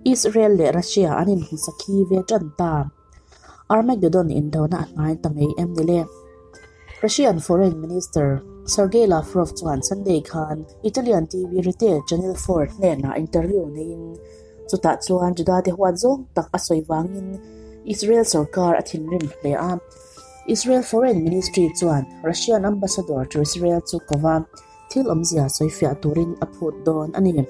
Israel leh Russia an inhmusakhi ve tan ta. Armageddon indona a hnai ta mai em ni le? Russian Foreign Minister Sergei Lavrov chuan Sunday khan Italian TV Rete Channel 4 hnenah interview neiin chutah chuan Juda te huat zawng tak a sawi vangin Israel sorkar a thinrim hle a. Israel Foreign Ministry chuan Russian ambassador to Israel chu kova thil awmzia sawifiah turin a phut dawn a ni.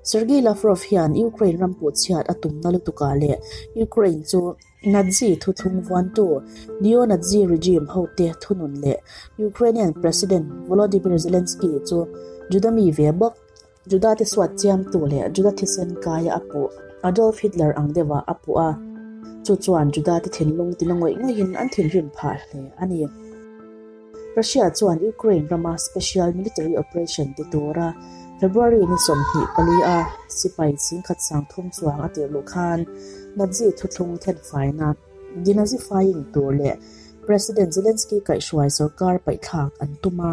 Sergei Lavrov hian Ukraine ram puhchhiat a tumna lutukah leh Ukraine chu Nazi thuthlung vuantu neo-Nazi regime hote thunun leh Ukrainian President Volodymyr Zelensky chu Juda mi ve bawk, Juda te suat chiamtu leh Juda thisen kaia a puh Adolf Hitler ang deuhah a puh a, chu chuan Juda te thinlung tina ngawih ngawihin an thinrim phah hle a ni. Russia chuan Ukraine rama special military operation ti tura February ni 24 a sipai singkhat sang thum chuang a tirh luh khan Nazi thuthlung thenfaina denazifying tur leh President Zelensky kaihhruai sorkar paihthlak an tum a,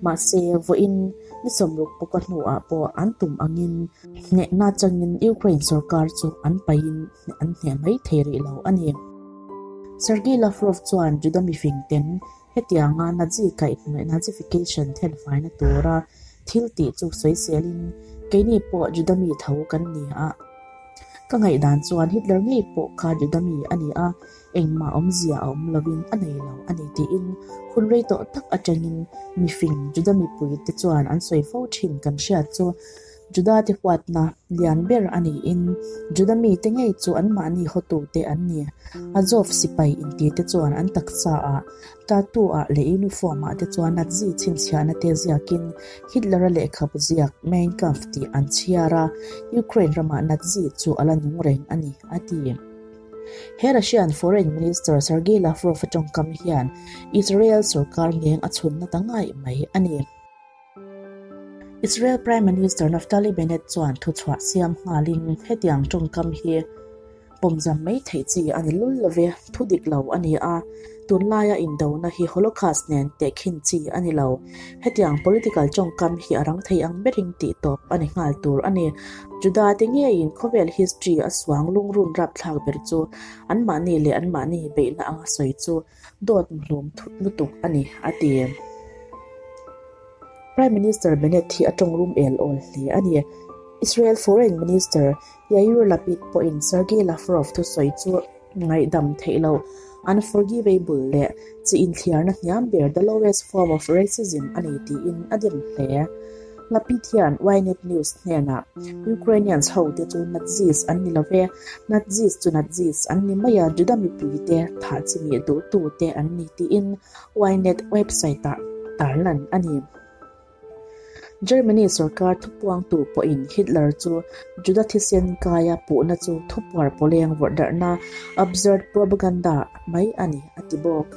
mahse vawiin ni 60 pawka hnuah pawh an tum angin hnehna changin Ukraine sorkar chu an paihin an hneh mai thei rih lo a ni. Sergei Lavrov chuan Juda mifing ten hetianga Nazi kaihhnawih Nazification thenfaina tura thil tih chu sawiselin keini pawh Juda mi tho kan ni a. Ka ngaihdan chuan Hitler ngei pawh kha Juda mi a ni a, engmah awmzia a awm lovin a nei lo a ni tiin hun rei tawh tak atangin mifing Juda mipui te chuan an sawi fo thin kan hriat chu Juda te huatna lian ber a niin Juda mi te ngei chu anmahni hotu te an ni. Azov sipai inti te chuan an taksa ah tattoo ah leh uniform ah te chuan Nazi chhinchhiahna te ziakin Hitler a lehkhabu ziak Mein Kampf tih an chhiar a, Ukraine ramah Nazi chu a la nung reng a ni, a ti. He Russian Foreign Minister Sergei Lavrov a tawngkam hian Israel sorkar ngeng a chhunna ta ngai mai a ni. Israel Prime Minister Naftali Bennett chuan thuchhuah siam nghalin hetiang tawngkam hi pawmzam mai theih chi a ni lul love, thu dik lo a ni a, tunlaia indona hi Holocaust nen tehkhin chi a ni lo. Hetiang political tawngkam hi a rang thei ang berin tih tawp a ni nghal tur a ni. Juda te ngeiin khawvel history a suang lungrun rapthlak ber chu anmahni leh anmahni beihna anga sawi chu dawt mhlum thut lutuk a ni, a ti. Prime Minister Bennett hi a tawng rum el awl hle a ni. Israel Foreign Minister Yair Lapid pawhin Sergei Lavrov thusawi chu ngaihdam theih loh, unforgivable leh chi inthliarna hniam ber the lowest form of racism a ni tiin a dem hle. Lapid hian Ynet News hnenah Ukrainians ho te chu Nazis an ni love, Nazis chu Nazis an ni mai a, Juda mipui te thah chimih duhtu te an ni tiin Ynet website ah tarlan a ni. Germany sorkar thupuangtu pawhin Hitler chu Juda thisen kaia puhna chu thupuar pawleng vawrhdarhna absurd propaganda mai a ni a ti bawk.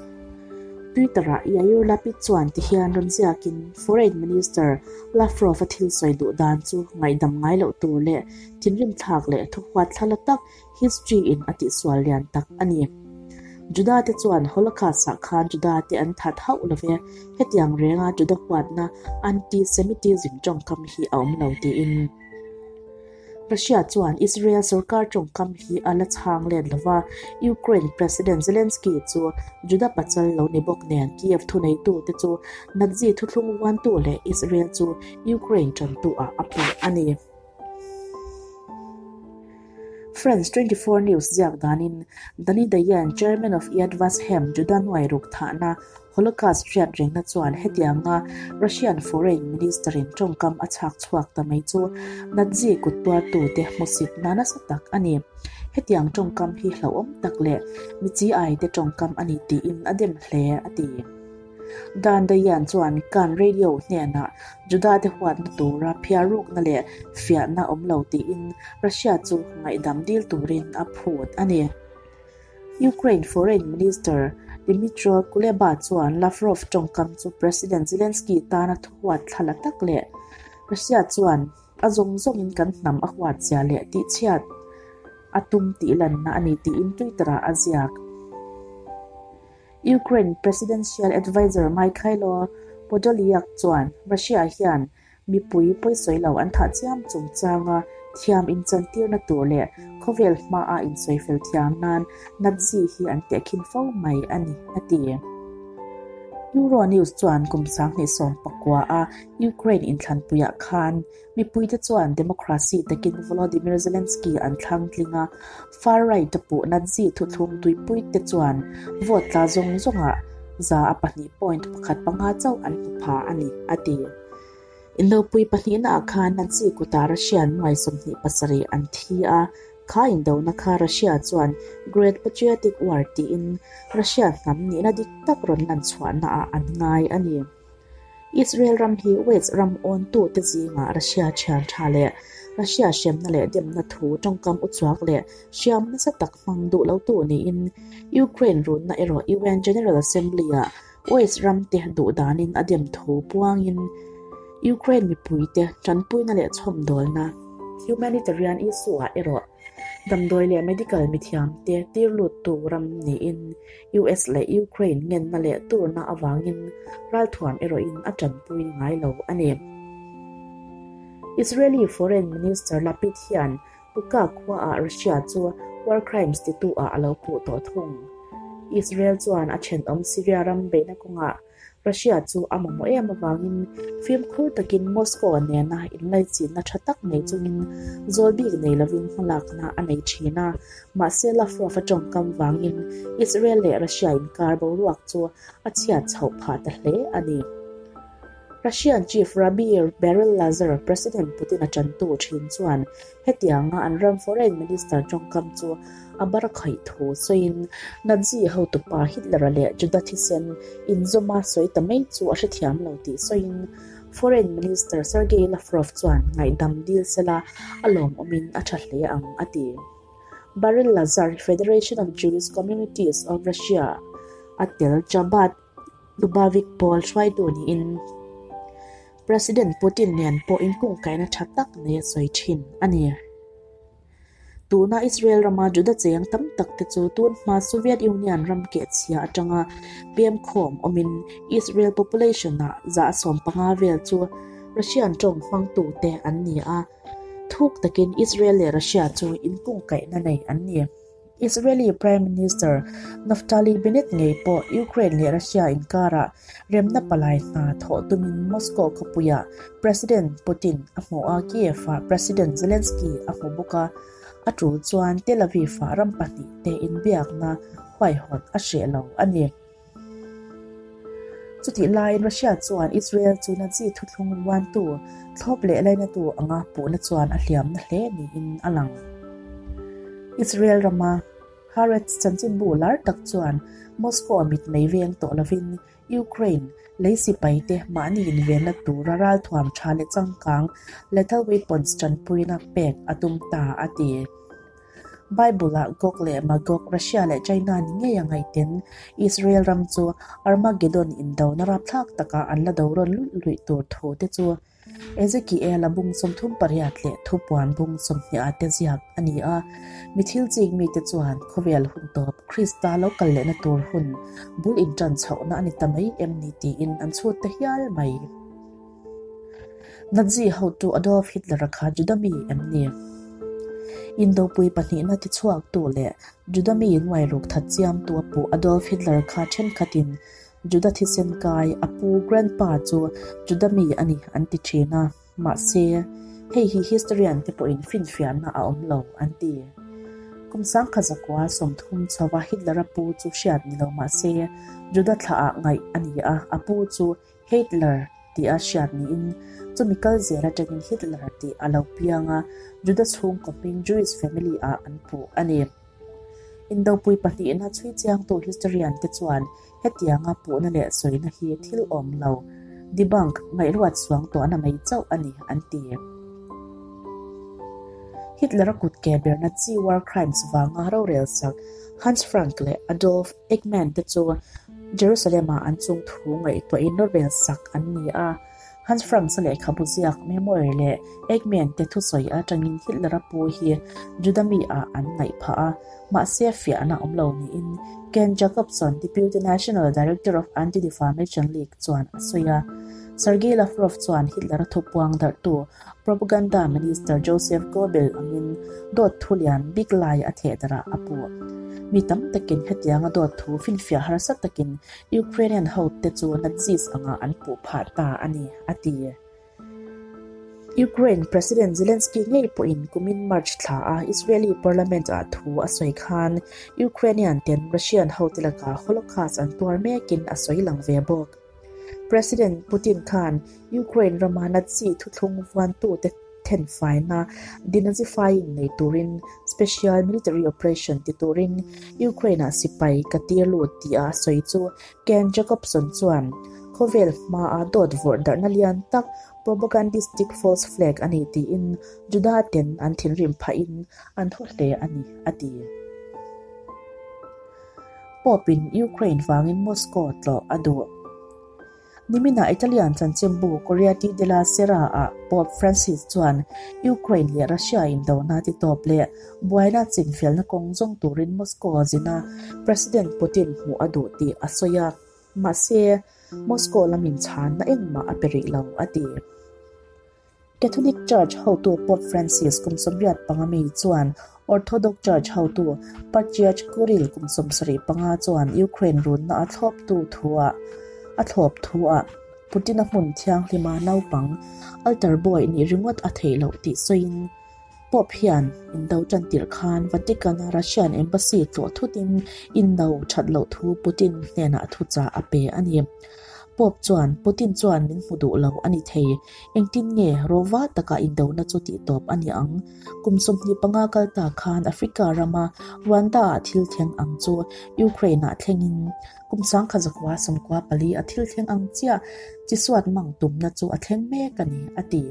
Twitter-ah Yair Lapid chuan tihian rawn ziakin Foreign Minister Lavrov a thil sawi duh dan chu ngaihdam ngai loh tur leh thinrim thlak leh thuhuat thlala tak history in a tihsual lian tak a ni. Juda te chuan Holocaust ah khan Juda te an that hauh love, hetiang renga Juda huatna anti-Semitism tawngkam hi a awm lo tiin. Russia chuan Israel sorkar tawngkam hi a la chhang let lova, Ukraine President Zelensky chu Juda pachal lo ni bawk nen Kiev thuneitu te chu Nazi thuthlung vuantu leh Israel chu Ukraine tantu ah a puh a ni. France 24 News ziak danin Dani Dayan, Chairman of Yad Vashem Juda nuai ruk thahna Holocaust hriat rengna chuan hetianga Russian Foreign Minister in tawngkam a chhak chhuak ta mai chu Nazi kut tuartu te hmusit na nasa tak a ni. Hetiang tawngkam hi hlauhawm tak leh mi chi ai te tawngkam a ni tiin a dem hle a ti. Dan Dayan chuan Kan Radio hnenah Juda te huatna tura phiarukna leh fiahna awm lo tiin Russia chu ngaihdam dil turin a phut a ni. Ukraine Foreign Minister Dmytro Kuleba chuan Lavrov tawngkam chu President Zelensky tana thuhuat thlala tak leh Russia chuan a zawng zawngin kan hnam a huat zia leh tihchhiat a tum tih lanna a ni tiin Twitter-ah a ziak. Ukraine Presidential Advisor Mykhailo Podolyak chuan Russia hian mipui pawisawi lo an thah chiam chungchanga Thiam inchantirna tur leh khawvel hmaa insawifel thiam nan Nazi hi an tehkhin fo mai a ni, a ti. Euronews chuan kum 2019 a Ukraine inthlanpuiah khan mipuite chuan democracy takin Volodymyr Zelensky an thlang tling a, far-right a puh Nazi thuthlung tuipuite chuan vote tla zawng zawngah 2.15 chauh an hmu pha a ni, a ti. Indopui pahnihnaah khan Nazi kutah Russian nuai 27 an thi a, kha indona kha Russia chuan Great Patriotic War tiin Russia hnam nihna dik tak rawn lan chhuahnaah an ngai a ni. Israel ram hi West ram awntute zingah Russia thian tha leh Russia hremna leh demna thu tawngkam uchuak leh hriam nasa tak hmang duh lotu niin Ukraine runna erawh UN General Assembly-ah West ramte duh danin a dem thu puangin Ukraine mipuite tanpuina leh chhawmdawlna humanitarian issue-ah erawh damdawi leh medical mithiamte tir luttu ram niin US leh Ukraine ngenna leh turna avangin ralthuam erawhin a tanpui ngai lo a ni. Israeli Foreign Minister Lapid hian Buka khuaah Russia chu war crimes titu-ah a lo puh tawh thung. Israel chuan a thenawm Syria ram beihna kawngah Russia chu a mamawh em avangin fimkhur takin Moscow nena inlaichinna tha tak nei chungin zawl bik nei lovin hmalakna a nei thin a, mahse Lavrov a tawngkam vangin Israel leh Russia inkar boruak chu a chhiat chhoh phah ta hle a ni. Russian Chief Rabbi Berel Lazar President Putin a tantu thin chuan hetianga an ram Foreign Minister tawngkam chu a bar khaih thu sawiin Nazi hotupa Hitler-a leh Juda thisen inzawma sawi ta mai chu a hrethiam lo tih sawiin Foreign Minister Sergei Lavrov chuan ngaihdam dil sela a lawmawmin a tha hle ang a ti. Berel Lazar Federation of Jewish Communities of Russia a tel Chabad Lubavitch pawl hruaitu niin President Putin nen pawh inkungkaihna tha tak nei a sawi thin a ni. Tuna Israel rama Juda cheng tam tak te chu tun hma Soviet Union ram kehchhia atanga pemkhawm awmin Israel population-ah 15% vel chu Russian tawng hmangtute an ni a, thuk takin Israel leh Russia chu inkungkaihna nei an ni. Israeli Prime Minister Naftali Bennett ngei pawh Ukraine leh Russia inkarah remna palai hna thawh tumin Moscow khawpuiah President Putin a hmu a, Kiev-ah President Zelensky a hmu bawk a, a tul chuan Tel Aviv-ah ram pahnih te inbiakna huaihawt a hreh lo a ni. Chutih laiin Russia chuan Israel chu Nazi thuthlung vuantu, thlawp leh lainatu anga puhna chuan a hliamna hle niin a lang. Israel rama Haaretz chanchinbu lar tak chuan Moscow mitmei veng tawh lovin Ukraine lei sipaite mahni invenna tura ralthuam tha leh changkang lethal weapons tanpuina pek a tum ta a ti. Bible-ah Gog leh Magog, Russia leh China ni ngei a ngaihten Israel ram chu Armageddon indona rapthlak takah an la do rawn luih luih tur thu te chu Ezekiel-a bung 38 leh Thupuan bung 20 ah te ziak a ni a. Mi thil chik mite chuan khawvel hun tawp Krista lo kal lehna tur hun bul intan chhohna a ni ta mai em ni tiin an chhut ta hial mai. Nazi hotu Adolf Hitler-a kha Juda mi em ni? Indopui pahnihna tichhuaktu leh Juda mi nuairuk that chiamtu a puh Adolf Hitler kha thenkhatin Juda thisen kai a pu grandpa chu Juda mi a ni an ti thin a, mahse, hei hi historian te pawhin finfiahna a awm lo an ti. Kum 1930 chhova Hitler-a pu chu hriat ni lo mahse, Juda thlaah ngaih a ni a, a pu chu Hitler tih a hriat niin chumi kal zel atangin Hitler tih a lo piang a, Juda chhungkaw hming Jewish family ah an puh a ni. Indopui pahnihna chhui chiangtu historian te chuan hetianga puhna leh sawina hi thil awm lo, debunk, ngaihruat suang tuahna mai chauh a ni an ti. Hitler-a kut ke berna chi war crimes vanga rorel sak Hans Frank leh Adolf Eichmann te chu Jerusalem-ah an chung thu ngaihtuahin rorel sak an ni a. Hans Frank-a lehkhabu ziak memoir leh Eichmann te thusawi atangin Hitler-a pu hi Juda mi-ah an ngaih phah a, mahse fiahna awm lo niin Ken Jacobson, Deputy National Director of Anti-Defamation League chuan a sawi a. Sergei Lavrov chuan Hitler-a thupuang darhtu propaganda minister Joseph Goebbels angin dawt thu lian bik lai a theh darh ah a puh. Mi tam takin hetianga dawt thu finfiah harsa takin Ukrainian hote chu Nazis angah an puh phah ta a ni, a ti. Ukraine President Zelensky ngei pawhin kumin March thla a Israeli Parliament ah thu a sawi khan Ukrainian ten Russian hote lakah Holocaust an tuar mekin a sawi lang ve bawk. President Putin khan Ukraine rama Nazi thuthlung vuantute thenfaina denazifying nei turin Special Military Operation ti turin Ukraine ah sipai ka tir lut tih a sawi chu Ken Jacobson chuan khawvel hmaa dawt vawrh darhna lian tak propagandistic false flag a ni tiin Juda ten an thinrim phahin an haw hle a ni, a ti. Pope-in Ukraine vangin Moscow tlawh a duh. Niminah Italian chanchinbu Corriere della Sera-ah Pope Francis chuan Ukraine leh Russia indona titawp leh buaina chinfelna kawng zawng turin Moscow zina President Putin hmuh a duh tih a sawi a, mahse, Moscow lamin chhanna engmah a pe rih lo, a ti. Catholic Church hotu Pope Francis kum 85 mi chuan Orthodox Church hotu Patriarch Kirill kum 75 chuan Ukraine runna a thlawptu thu-ah a thlawp thu-ah Putin-a hmun thianghlima naupang altar boy nih ringawt a theih loh tih sawiin Pope hian indo tan tirh khan Vatican-a Russian Embassy tlawh thutin indo that loh thu Putin hnenah thuchah a pe a ni. Pope chuan Putin chuan min hmu duh lo a ni thei. Engtin nge rawva taka indona chu tihtawp a ni ang? Kum 25 kal ta khan Africa rama Rwanda-ah thil thleng ang chu Ukraine-ah thlengin kum 1994 a thil thleng ang chiah chisuat mang tumna chu a thleng mek a ni, a ti.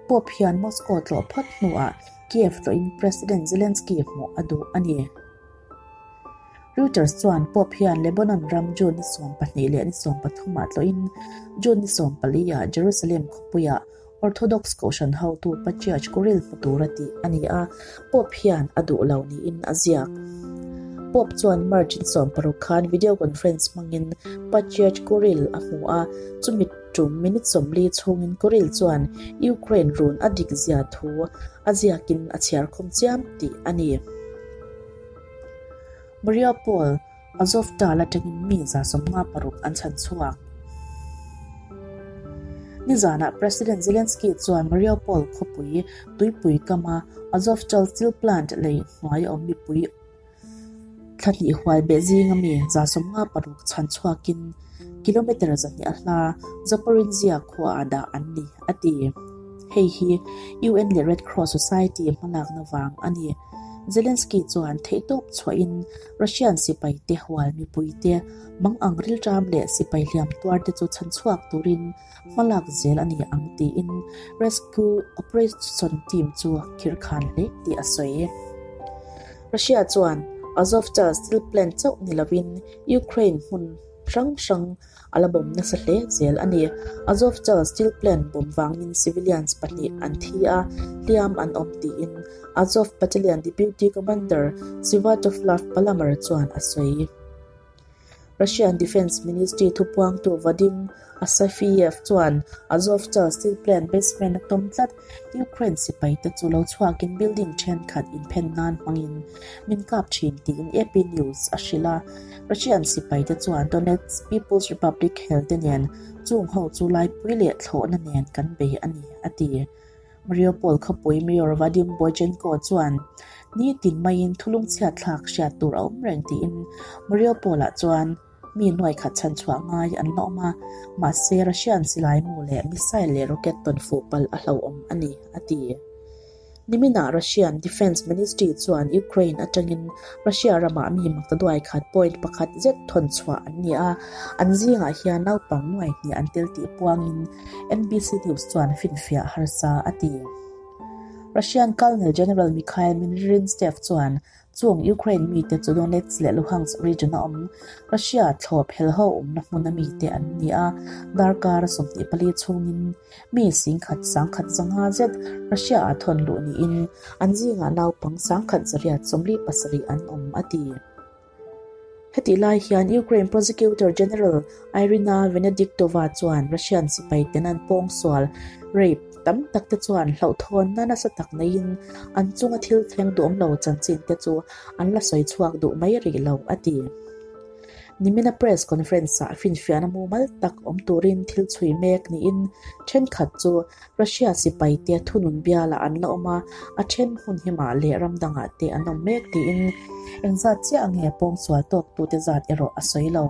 Pope hian Moscow tlawh phawt hnuah Kiev tlawhin President Zelensky hmuh a duh a ni. Reuters chuan Pope hian Lebanon ram June ni 12 leh ni 13 ah tlawhin June ni 14 ah Jerusalem khawpuiah Orthodox Kohhran hotu Patriarch Kirill hmu tura tih a ni a, Pope hian a duh lo niin a ziak. Pope chuan March ni 16 khan video conference hmangin Patriarch Kirill a hmu a, chumi tum minute 40 chhungin Kirill chuan Ukraine run a dik zia thu a ziakin a chhiar khawm chiam tih a ni. Mariupol, Azovstal atangin mi 56 an chhan chhuak. Nizanah President Zelensky chuan Mariupol khawpui tuipui kama Azovstal steel plant lei hnuai a awm mipui thla hnih hual beh zinga mi 56 chhan chhuakin kilometre 200 a hla Zaporizhzhia khuaah dah an ni, a ti. Hei hi UN leh Red Cross Society hmalakna vang a ni. Zelensky chuan theihtawp chhuahin Russian sipaite hual mipuite mangang rilṭam leh sipai hliam tuarte chu chhanchhuak turin hmalak zel a ni ang tiin Rescue Operation Team chu khirhkhan hle tih a sawi. Russia chuan Azovstal steel plant chauh ni lovin Ukraine hmun hrang hrang a la bawm nasa hle zel a ni. Azovstal steel plant bawm vangin civilians pahnih an thi a, hliam an awm tiin Azov Battalion Deputy Commander Sviatoslav Palamar chuan a sawi. Russian Defence Ministry thupuangtu Vadim Asafiev chuan Azovstal steel plant basement a tawm tlat. Ukraine sipaite chu lo chhuakin building thenkhat inphen nan hmangin min kap thin tiin AP News a hrilh a. Russian sipaite chuan Donetsk People's Republic helte nen chung ho chu laipui leh thlawhna nen kan bei a ni, a ti. Mariupol khawpui Mayor Vadim Boychenko chuan nitin maiin thulungchhiat thlak hriat tur a awm reng tiin Mariupol-ah chuan mi nuai khat chhan chhuah ngai an la awm a, mahse Russian silai mu leh missile leh rocket tawn fuh palh a hlauhawm a ni, a ti. Niminah Russian Defence Ministry chuan Ukraine atangin Russia ramah mi maktaduai khat point pakhat zet thawn chhuah an ni a, an zingah hian naupang nuai hnih an tel tih puangin NBC News chuan finfiah harsa a ti. Russian Colonel General Mikhail Mizintsev chuan Chung Ukraine mite chu Donetsk leh Luhansk region a awm Russia thlawp helho awmna hmuna mite an ni a, darkar 24 chhungin mi singkhat sangkhat zanga zet Russia ah thawn luh niin an zingah naupang sangkhat zariat 47 an awm, a ti. Hetih lai hian Ukraine Prosecutor General Iryna Venediktova chuan Russian sipai ten an pawngsual, rape, tam tak te chuan hlauhthawnna nasa tak neiin an chunga thil thleng duhawm lo chanchin te chu an la sawi chhuak duh mai rih lo, a ti. Nimina press conference-ah finfiahna mumal tak awm turin thil chhui mek niin thenkhat chu Russia sipaite thunun bialah an la awm a, a then hmun himah leh ram dangah te an awm mek tiin engzat chiah nge pawngsual tawktute zat erawh a sawi lo.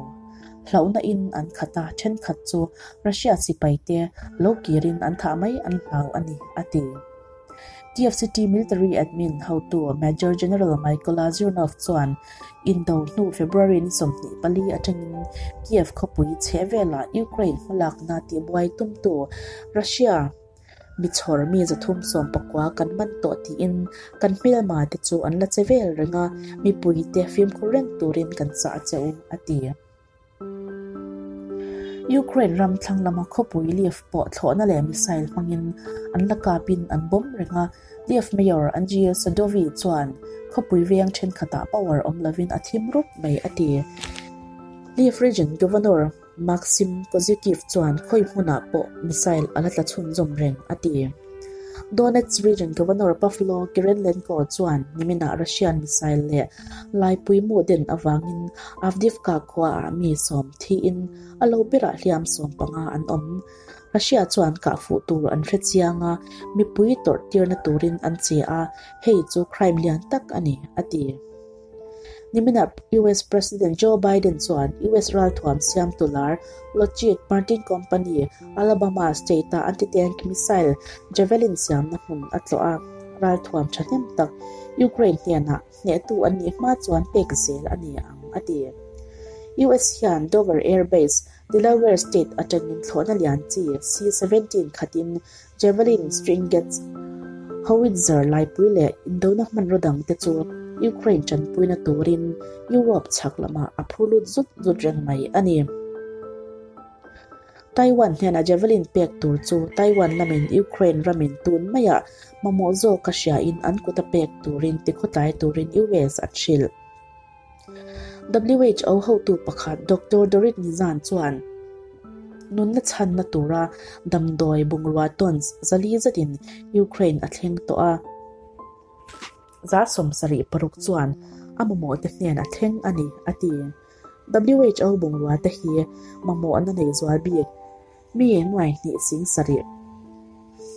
Hlauhna in an khat a, thenkhat chu Russia sipaite lo kirin an thah mai an hlau a ni, a ti. Kiev City Military Admin hotu Major General Mykola Zhirnov chuan indo hnu February ni 24 atangin Kiev khawpui chhehvelah Ukraine hmalakna tihbuai tumtu Russia michhawr mi 390 kan man tawh tiin kan hmelma te chu an la che vel reng a, mipuite fimkhur reng turin kan chah che u, a ti. Ukraine ram thlang lama khawpui Lviv pawh thlawhna leh missile hmangin an la kapin an bawm reng a, Lviv Mayor Andriy Sadovyi chuan khawpui veng thenkhatah power awm lovin a thim rup mai a ti. Lviv Region Governor Maksym Kozykiv chuan khawi hmunah pawh missile a la tla chhunzawm reng a ti. Donetsk Region Governor Pavlo Kyrylenko chuan niminah Russian missile leh laipui mu den avangin Avdiivka khuaah mi sawm thiin a lo berah hliam 15 an awm. Russia chuan kah fuh tur an hre chiang a, mipui tawrh tirna turin an che a, hei chu crime lian tak a ni, a ti. Niminah US President Joe Biden chuan US ralthuam siamtu lar Lockheed Martin Company, Alabama state-a anti-tank missile Javelin siamna hmun a tlawh a, ralthuam thahnem tak Ukraine hnenah hnehtu an nih hma chuan pek zel a ni ang, a ti. US hian Dover Air Base, Delaware state atangin thlawhna lian chi C-17 khatin Javelin, Stringets, Howitzer laipui leh indona hmanraw dangte chu Ukraine tanpuina turin Europe chhak lamah a phur lut zut zut reng mai a ni. Taiwan hnena Javelin pek tur chu Taiwan lamin Ukraine ramin tun maiah mamawh zawk a hriain an kuta pek turin tikhawtlai turin US an hrilh. WHO hotu pakhat Doctor Dorit Nizan chuan nunna chhanna tura damdawi bungrua tons 400 zatin Ukraine a thleng tawh a, 76% chuan a mamawh te hnen a thleng a ni, a ti. WHO bungrua te hi mamawhna nei zual bik mi nuai hnih sing sarih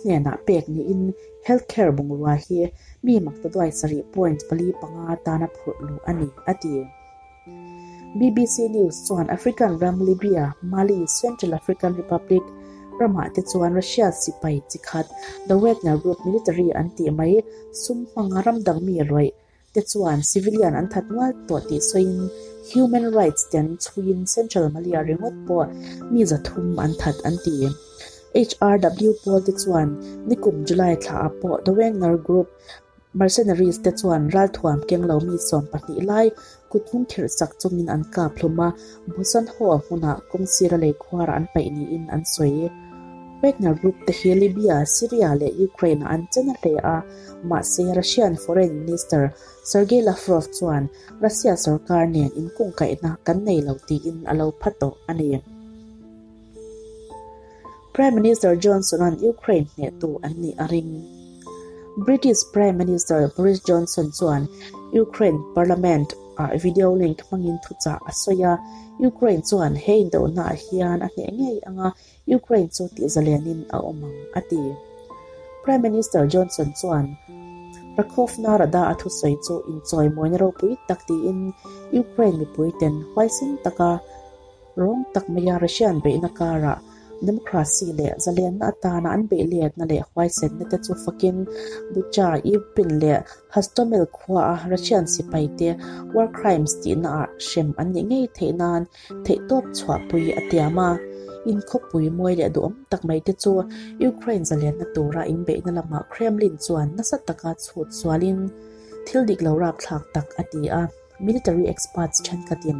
hnenah pek niin healthcare bungrua hi mi maktaduai 7.45 tana phurh luh a ni, a ti. BBC News chuan African ram Libya, Mali, Central African Republic ramah te chuan Russia sipai chi khat The Wagner Group military an tih mai sum hmanga ram dang mi rawih te chuan civilian an that nual tawh tih sawiin human rights ten chhuiin Central Mali-ah ringawt pawh mi 300 an that an ti. HRW pawl te chuan nikum July thlaah pawh The Wagner Group mercenaries te chuan ralthuam keng lo mi 12 lai kut hnung khirh sak chungin an kap hlum a, Busan haw hmunah kawng sira lei khuarah an paih niin an sawi. Wagner Group te hi Libya, Syria leh Ukraine-ah an chen a hle a, mahse Russian Foreign Minister Sergei Lavrov chuan Russia sorkar nen inkungkaihna kan nei lo tiin a lo pha tawh a ni. Prime Minister Johnson-a'n Ukraine hnehtu an nih a ring. British Prime Minister Boris Johnson chuan Ukraine Parliament ah video link hmangin thuchah a sawi a, Ukraine chuan he indohnaah hian a hneh ngei anga Ukraine chu tih zalenin a awm ang, a ti. Prime Minister Johnson chuan Rakhovna Rada a thusawi chu inchawimawina ropui tak tiin Ukraine mipuiten huaisen taka rawng tak maia Russian beihna karah democracy leh zalenna atana an beih letna leh huaisenna te chu fakin Bucha, Irpin leh Hostomel khuaa Russian sipaite war crimes tihnaah hrem an nih ngei theih nan theihtawp chhuahpui a tiam a. Inkhawpui mawi leh duhawm tak mai te chu Ukraine zalenna tura inbeihna lamah Kremlin chuan nasa taka chhut sualin thil dik lo rapthlak tak a ti a. Military experts thenkhatin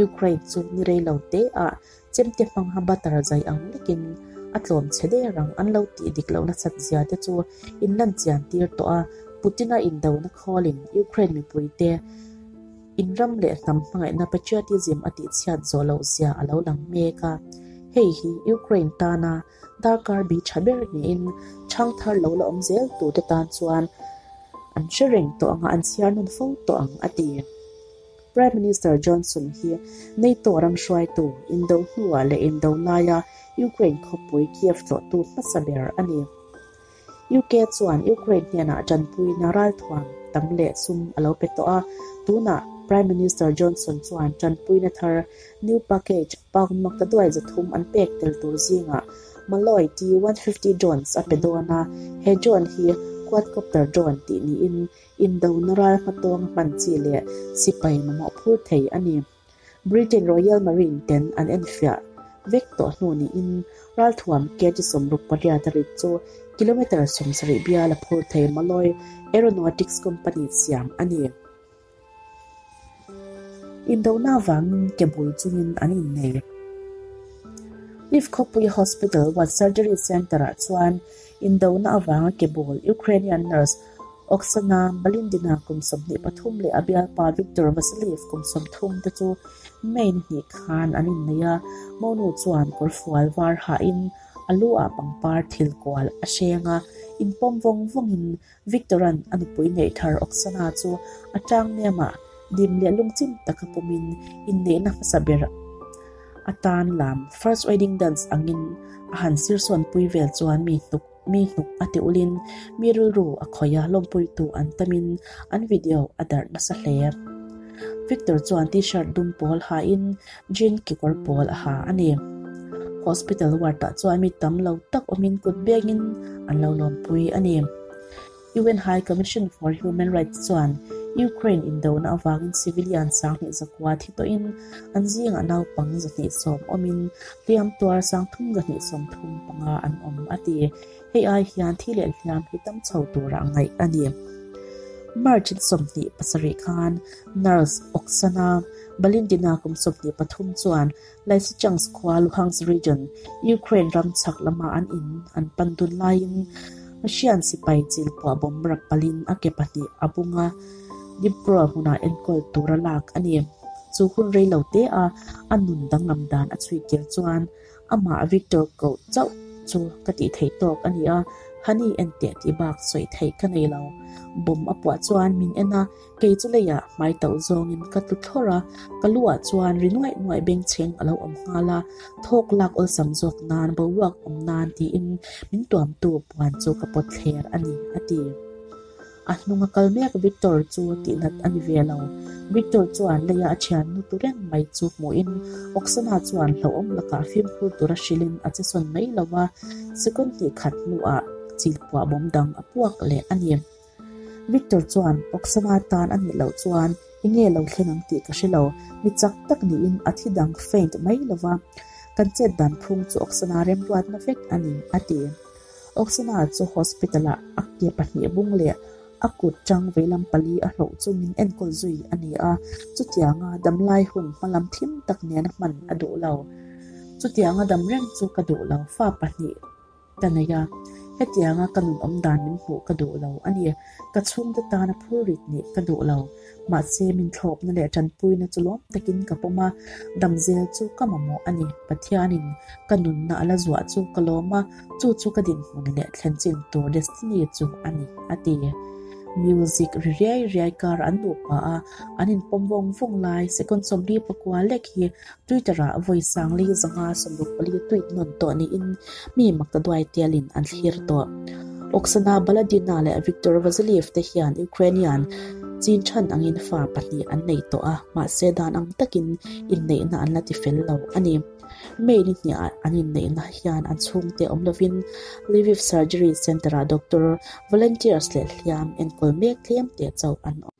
Ukraine chu ni rei lo te ah chemte hmanga butter zai ang lekin a tlawm chhe der ang an lo tih dik lohna sat zia te chu in lan chian tir tawh a, Putin-a indona khawlin Ukraine mipuite. In ram leh hnam hmangaihna patriotism a tihchhiat zawh loh zia a lo lang mek a. Hei hi Ukraine tana darkar bi tha ber niin ṭhangthar lo la awm zel turte tan chuan an hre reng tawh ang a, an chhiar nawn fo tawh ang, a ti. Prime Minister Johnson hi NATO ram hruaitu indo hnuah leh indo laia Ukraine khawpui Kiev tlawhtu hmasa ber a ni. UK chuan Ukraine hnenah tanpuina ralthuam tam leh sum a lo pe tawh a, tunah Prime Minister Johnson chuan tanpuina thar new package pound maktaduai 300 an pek tel tur zingah Malloy T-150 drones a pe dawn a, he drone hi quadcopter drone tih niin indona ral hmatawng a hman chi leh sipai mamawh phur thei a ni. Britain Royal Marine ten an enfiah vek tawh hnu niin ralthuam kg 68 a rit chu kilometre 70 bial a phur thei Malloy Aeronautics Company siam a ni. Indona avangin ke bul chungin an innei. Lviv khawpui Hospital ward surgery centre-ah chuan indona avanga ke bul Ukrainian nurse Oksana Balindina kum 23 leh a bialpa Viktor Vasiliev kum 30 te chu May ni hnih khan an innei a, monu chuan kawrfual var hahin a lu ah pangpar thil kual a hreng a, inpawm vawng vawngin Viktora'n a nupui neih thar Oksana chu a tang nemah dim leh lungchim taka pawmin inneihna hmasa ber atan lam first wedding dance angin a han sirsawnpui vel chuan mi hnuk Mi hnuk a ti ulin mi rilru a khawih a, lawmpuitu an tamin an video a darh nasa hle. Victor chuan t-shirt dum pawl hain jean kekawr pawl a ha a ni. Hospital ward ah chuan mi tam lo tak awmin kut bengin an lo lawmpui a ni. UN High Commission for Human Rights chuan Ukraine indona avangin civilian 2900 thi tawhin an zingah naupang 210 awmin hliam tuar 3235 an awm a ti. Hei ai hian thi leh hliam hi tam chho tura ngaih a ni. March 27 khan nurse Oksana Balintina kum 23 chuan Lysychansk khua Luhansk region, Ukraine ram chhak lama an in an pan dun laiin Russian sipai chil puah bomb rap palin a ke pahnih a bung a, Dnipro hmunah enkawl tura lak a ni. Chu hun rei lo te a a nun danglam dan a chhui kir chuan amah Viktor koh chauh chu ka tih theih tawk a ni a, Honey en teh tih bak sawi theih ka nei lo. Bomb a puah chuan min en a, Kei chu leiah hmai tauh zawngin ka tlu thlawr a, ka luah chuan ri nuaih nuaih bengchheng a lo awm nghal a, thawk lak awlsam zawk nan boruak awm nan tiin min tuamtu puan chu ka pawt thler a ni, a ti. A hnunga kal mek Victor chu tihnat a ni ve lo. Victor chuan leia a thiannu tu reng mai chu hmuhin Oksana chuan hlauhawm lakah fimkhur tura hrilhin a che sawn mai lo va, second hnih khat hnuah chilpuah bawm dang a puak leh a ni. Victor chuan, Oksana tan a nih loh chuan i nge lo thleng ang tih ka hre lo, mi chak tak niin a thi dang faint mai lo va, kan chet dan phung chu Oksana remruatna vek a ni, a ti. Oksana chu hospital-ah a ke pahnih bung leh a kut tang veilam pali a hlawh chungin enkawl zui a ni a, chutianga damlai hun hmalam thim tak nena hman a duh lo. Chutianga dam reng chu ka duh lo, fa pahnih. Ka nei a, hetianga ka nun awm dan min hmuh ka duh lo a ni. Ka chhungte tana phur rit nih ka duh lo. Mahse, min thlawpna leh tanpuina chu lawm takin ka pawm a, damzel chu ka mamawh a ni. Pathianin ka nunna a la zuah chu ka lawm a, chu chu ka dinhmun leh thlen chin tur destiny chu a ni, a ti. Music ri riai riai kar an duh pah a, an inpawm vawng vawng lai second 49 lek hi Twitter-ah vawi 1564 tweet nawn tawh niin mi maktaduai tialin an thlir tawh. Oksana Baladina leh Viktor Vasiliev te hian Ukrainian chin chhan angin fa pahnih an nei tawh a, mahse dan ang takin inneihna an la ti fel lo a ni. May ni hniah an inneihna hian an chhungte awm lovin Lviv Surgery Centre-ah doctor, volunteers leh hliam enkawl mek tlem teh chauh an awm.